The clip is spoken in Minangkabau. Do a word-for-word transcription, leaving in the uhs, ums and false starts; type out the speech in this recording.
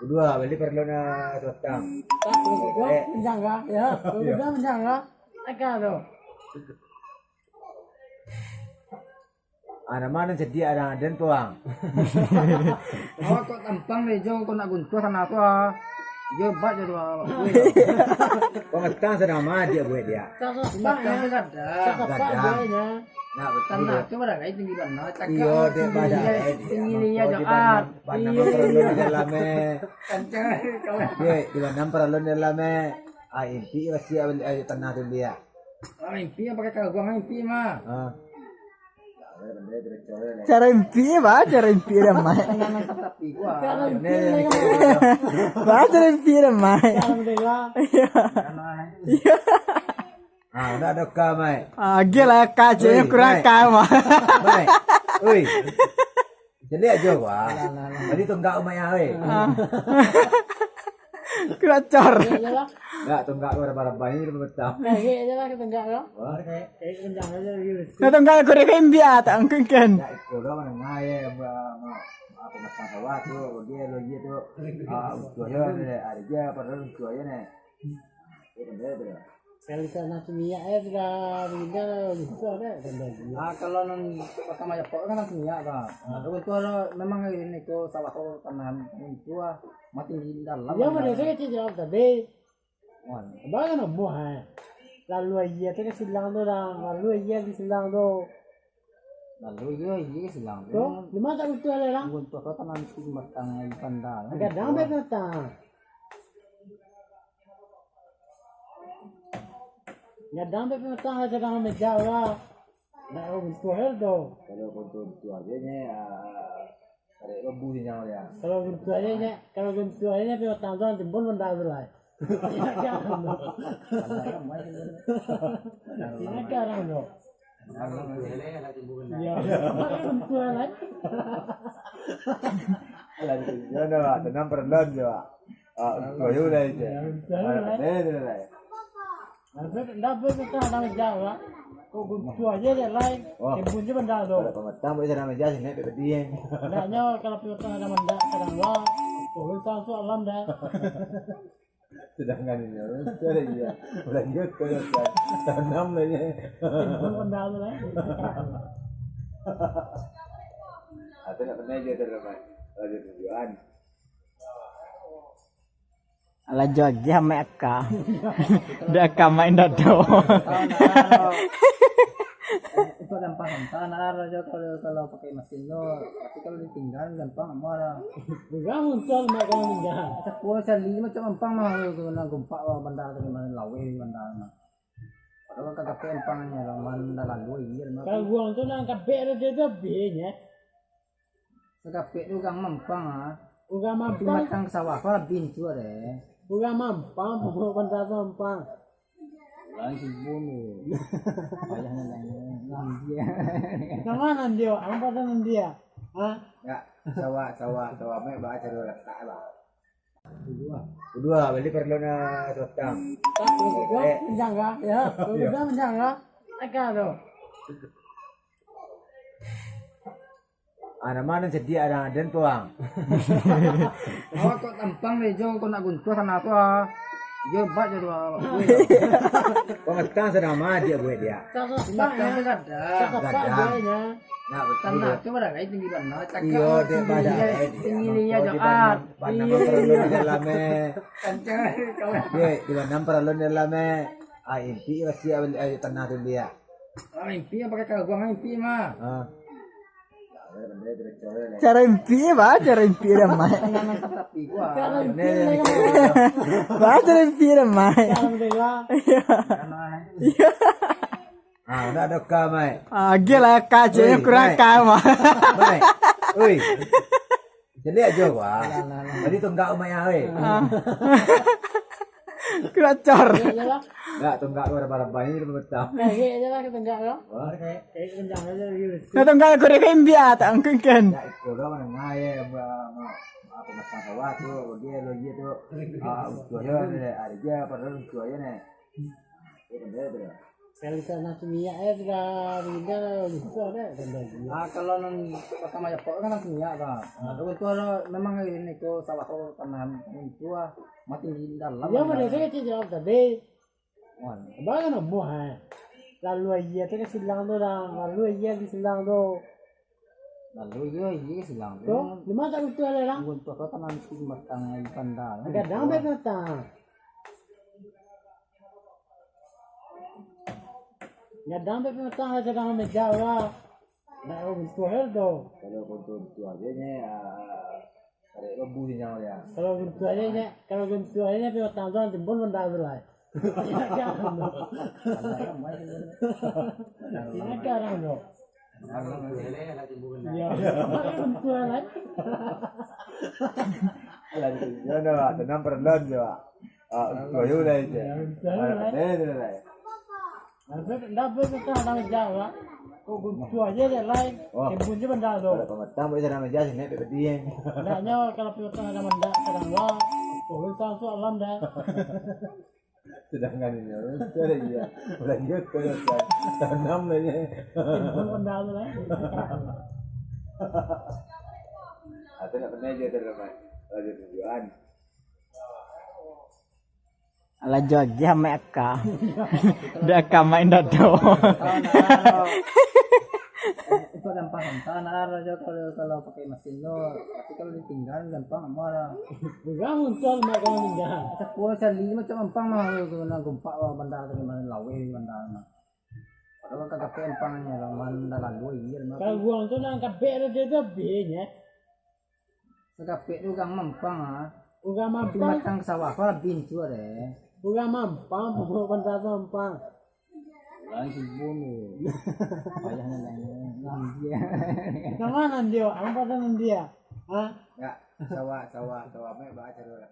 Dua, bali parlo na sotang. Tak, dua, Eh. Menjangga, ya. Dua, Iya. Menjangga. Agak tu. Ah, nama nan sadiak ada den tuang. Awak kok tampang deh, Jo, kok nak guntuh sana tu, ah. Jo, bat je tu, ah. Pengetang sana mah dia buat dia. Batang tu gadang. Gadang. Nah, betul. Tanah tu baragai tinggi bana, cakap Iyo, tinggi dia dia, baragai. Tinggi dia, Mangko di Jaat. Banam, banam Iyo, parlo iyo. Di dalam, eh. Kancang, kawan. Dia, di banam parlo di dalam, eh. Ah, impi pasti, ah, tanah tu dia. Ah, impi yang pakai kaguang, impi mah. Ah. Cara impi, ba, cara impi dah, Mai. Ba, cara impi dah, Mai. Iya. Iya. Ah, nak ada ka, Mai. Ah, gila, ka je, Oi, kurang Mai. Ka, Mai. Mai. Oi. Jadi aja, wah. Tadi tonggak Mai, oi. Ah. Kurang cor. Iyalah. Enggak, tonggak tu rabah-rabah ini, rabah betam. Kayak aja lah, tonggak tu. Wah, kayak, kayak kencang aja lagi. Nah, tonggak aku dia kayak biar, tak angkengkan. Ya, itu lah, mana ngai, ya, apa, apa, apa, apa, apa, tu, dia, lo, dia tu. Ah, utuh aja, ni, ada aja, padahal utuh aja, ni. Itu kan dia tu. Kalau tanah semiak, eh, sudah pindah, gitu, ada, ada lagi. Ah, kalau nan pertama ya, pokoknya kan semiak, kan. Ah. Tapi itu ada, memang ini tu salah satu tanah itu, ah, mati di dalam. Iya, kan. Mana saya kecil jawab tadi. Wan. Abang kan namuah, eh. Lalu aia tu ka silang tu, dah. Lalu aia di silang tu. Lalu aia, aia ka silang tu. Tu, di mana tak butuh ada, dah? Butuh apa, tanam miskin batang, aia pandal. Gadang, eh, batang. Gadang, eh, batang, gadang meja, lah. Nak butuh aja tu. Kalau butuh, butuh aja ni, ah, Tarik lembu sinyal dia. Kalau guntuh aja nya, kalau guntuh aja nya, pi matang tu, timbul benda tu lah. Ini garang tu. Ya, guntuh lah. Alah, di sini ada, Pak. Tenang, perelan je, Pak. Ah, guntuh aja udah itu. Ya, guntuh aja udah. Ada, ada, ada. Ndak be-, ndak be-, betah ada meja, Pak. Kok guntuh aja dek lai, timbul je benda tu. Kalau pematang boleh sadang meja, sini pek pedih, eh. Ndaknyo kalau pematang ada benda, sadang lah. Oh, bisa masuk alam dah. Sedangkan ini, itu ada iya. Udah iya, terus, kan. Tanam lah, ya. Timbul benda tu, lah. Atau nak pernah je terus, Pak. Ada tujuan. Alah, joget amek aka. Dek aka main dado. Itu gampang, gampang, nah, kalau, kalau pakai mesin tu. Tapi kalau ditinggal, gampang, amuah lah. Udah muncul, mak, kalau tinggal. Sepuluh sali macam gampang mah, kalau kena gumpak, wah, benda tu di mana, laweh di benda mah. Kalau kagak gampang, ya, laman dah lalu, iya, mah. Kalau buang tu, nang kabek tu, dia tu habis, ya. Sakapek tu urang Mampang, ah. Urang Mampang. Tapi matang ka sawah, apa lah bin tu ada. Urang Mampang, pokok banda tu Mampang. Urang Sibun tu. Payah nak nanya. Nandia. Nama Nandia? Apa tu Nandia? Ha? Enggak, sawah, sawah, sawah, mek, bah, cari letak, bah. Kedua, bali parlo na sotang. Tak, kedua, Eh. Menjangga, ya. Kedua, Iya. Menjangga. Agak tu. Ah, nama nan sadiak ada den tuang. Awak kok tampang deh, Jo, kok nak guntuh sana tu, ah. Jo, bat je tu, ah. Kok ngetang sana mah dia buat dia. Batang tu gadang. Gadang. Nah, betul. Tanah tu baragai tinggi bana, cakap Iyo, dia tinggi baragai dia. Tinggi dia, Mangko di Jaat. Banam, banam Iyo, paralon iyo. Di dalam, eh. Kancang, kawan. Dia, di banam paralon di dalam, eh. Ah, impi pasti, ah, tanah tu dia. Ah, impi yang pakai kaguang, impi mah. Ah. Cara impi, bah, cara impi dah, Mai. Bah, cara impi dah, Mai. Iya. Iya. Ah, nak ada ka, Mai. Ah, gila, ka je, Oi, kurang Mai. Ka, Mai. Mai. Oi. Jadi aja, wah. Tadi tonggak Mai, oi. Ah. Kurang cor. Enggak, tonggak tu ada barabah ini, ada betam. Kayak aja lah, tonggak tu. Wah, kayak. Kayak kencang aja lagi. Nah, tonggak aku dia kayak imbi, ah, tak angkengkan. Ya, itu dah mana ngai, ya, apa, apa, apa, apa, apa, tu, dia, lo, dia tu. Ah, utuh aja, ni, ada aja, padahal utuh aja, ni. Itu kan dia tu, dah. Kalau tanah tu minyak, eh, sudah pindah lah, gitu ada, kan dah gitu. Ah, kalau nan pertama ya, pokoknya kan minyak, kan. Ah. Tapi itu ada, memang ini ko sawah ko tanah itu, ah, mati di dalam. Ya, kan, mana saya tidak tahu tadi. Wah. Abang kan namuah, eh. Lalu aia tu ka silang tu dah, lalu aia di silang tu. Lalu aia, aia ka silang tu. Tu, di mana tak butuh ada lah? Butuh apa tanah miskin batang yang pandang. Gadang be batang. Gadang be batang, gadang meja lah. Nak butuh hal tu. Kalau butuh butuh aja ni, ah, Tarik lembu sinyal dia. Kalau guntur aja nya, kalau guntur aja nya, pi batang tu timbul benda tu lah. Ini garang tu. Ya, guntur lah. Alah, yo no, tenang, perelan je, Pak. Ah, guntur aja lah itu. Ya, guntur aja lah. Mana kena tu lah. Ndak be, ndak be, kata urang Jawa. Kok guntur aja dek lai. Wah. Timbul je benda tu. Kalau pematang boleh sadang meja sini, dek bedi, eh. Ndaknyo kalau pematang sadang benda, sadang wa, turun langsung alam dah. Sedangkan ini, itu ada dia. Udah dia terus, kan. Tanam lah, ya. Timbul benda tu lah. Atau nak pernah aja terus, Mat. Ada tujuan. Alah, jo agiah, Mak, aka. Dah aka, Mak, indak tahu. Itu gampang, gampang, nah, kalau, kalau pakai mesin tu. Tapi kalau ditinggal, gampang, amuah lah. Urang untuang, Mak, kalau tinggal. Sepuluh sali macam gampang mah, kalau kena gumpak, wah, banda tu, gimana, laweh, banda mah. Kalau kagak gampang, ya, laman dah lalu, iya, mah. Kalau urang tu, nak kapek ada dia tu, habisnya. Sagapek tu urang Mampang, ah. Urang Mampang. Tapi batang ka sawah, apa lah bin tu, deh. Urang Mampang, bukan Mampang. Urang Sibun tu. Payah nak tanya. Nah, dia. Sama nan dia, apa tu nan dia? Hah? Enggak, sawah, sawah, sawah, baik, baik, cara.